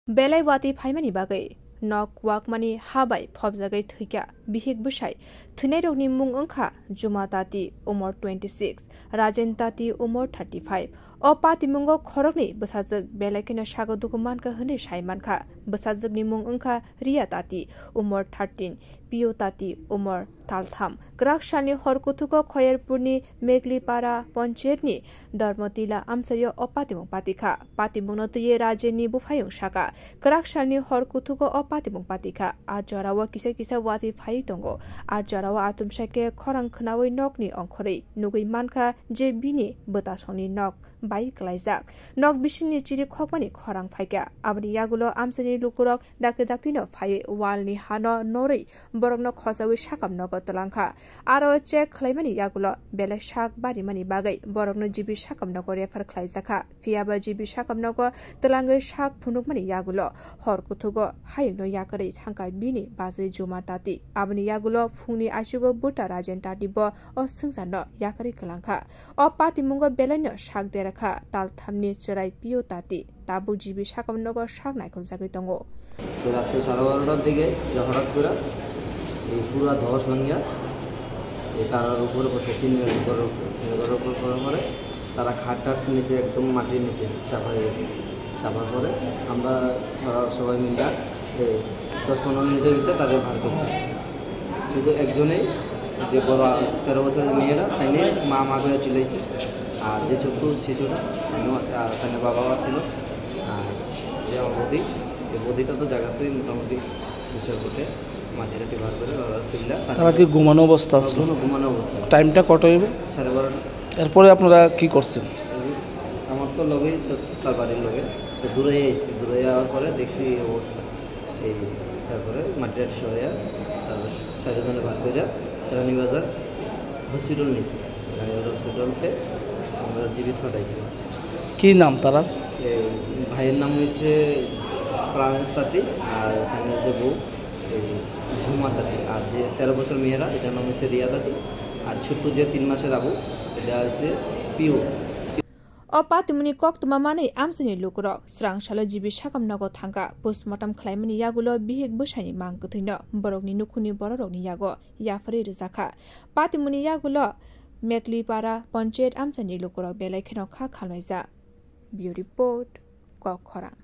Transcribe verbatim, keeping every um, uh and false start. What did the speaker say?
Belai watwi phaimani bagwi nok kwakmani ha bai phobjagwi thwikha bihik bwsai. Thwinairokni mung wngkha Juma Tati, umor twenty six, Rajen Tati, umor thirty five. O patimungo khoroknwi bwsajwk belai kheno sago dugu mankha hwnwi sai mankha. Bwsajwkni mung wngkha Riya Tati, umor thirteen, Piyo Tati, umor taltham. Kwrak salni hor kuthugo Khoyerpurni Meglipara ponchayatni Dharmatila amchaio o patimung patikha. Patimungno twiwi Rajenni buphayung saka, kwrak salni hor kuthugo o patimung patikha. A jorao kisa kisa watwi phaiwi tongo. A jorao atumsa khe khorang khnaui nokni ongkhorwi nugwi mankha je bini bwtasongni nok bai klaijak. Nok bisingni chiri khokmani khorang phaikha. Aboni yagulo amchaini lukurok dakti daktino phaiwi walni hano norwi borokno khochaui sakam nogo twlangkha. Aro check khlaimani yagulo belai sak barimani bagwi borokno G B sakam nogo refer khlaijakha. Phiyaba G B sakam nogo twlangwi sak phunukmani yagulo hor kuthugo hayungno yakarwi thangkha bini bajwi Juma Tati. Aboni yagulo phungni aisugo buta Rajen Tati bo o swngcharno yakarwi kwlangkha. O patimungo belaino sak derakha talthamni chwrai Piyo Tati. Tabuk G B sakam nogo sak naikoljakgwi tongo. তো রাত্রে সাড়ে বারোটার দিকে যে হঠাৎ করে এই পুরা ধস ভাঙিয়া এই তারার উপরে পড়ছে, টিনের উপর, টিনের উপর পড়ার পরে তারা খাট টাট নিচে একদম মাটির নিচে চাপা হয়ে গেছে। চাপার পরে আমরা ধরো সবাই মিলে এই দশ পনেরো মিনিটের ভিতরে তাদের বার করছি। শুধু একজনেই, যে বড় তেরো বছরের মেয়েরা, তাই নিয়ে মা মা করে চিল্লাইছে। আর যে ছোট্ট শিশুটা, তাই নিয়েও আছে, আর তাই নিয়ে বাবাও আছিল। আর যে আমার বৌদি, এই বৌদিটা তো জায়গাতেই মোটামুটি শেষের পথে মাটিটা বার করে ওরা চিল্লা। তারা কি ঘুমানো অবস্থা আসলো? ঘুমানো, ঘুমানো অবস্থা। টাইমটা কত হইবে? সাড়ে বারোটা। এরপরে আপনারা কি করছেন? এই আমার তো লগেই তো, তার বাড়ির লগে। তো দূরে আইছি, দূরে যাওয়ার পরে দেখছি এই অবস্থা। এই তারপরে মাটিটা সরিয়া তারপর চারজনে বার করে রানীবাজার হসপিটাল নিছি। রানীবাজার হসপিটালকে আমরা জীবিত পাঠাইছি। কি নাম তারার? এই ভাইয়ের নাম হইছে প্রাণেশ তাঁতি, আর এখানে যে বউ, এই ঝুমা তাঁতি, আর যে তেরো বছর মেয়েরা, এটার নাম হচ্ছে রিয়া তাঁতি, আর ছোট্ট যে তিন মাসের আবু, এটা হচ্ছে Piu. O patimungni koktwma manwi amchaini lukurok swrang salo G B sakam nogo thangkha. Postmortem khlaimani yagulo bihik bwsaini mang kwthwino borokni nukhungni bororokni yago yapharwi rwjakha. Patimungni yagulo Meklipara ponchayat amchaini lukurok belai kheno kha khalmaijak. Bureau Report, Kok Khorang.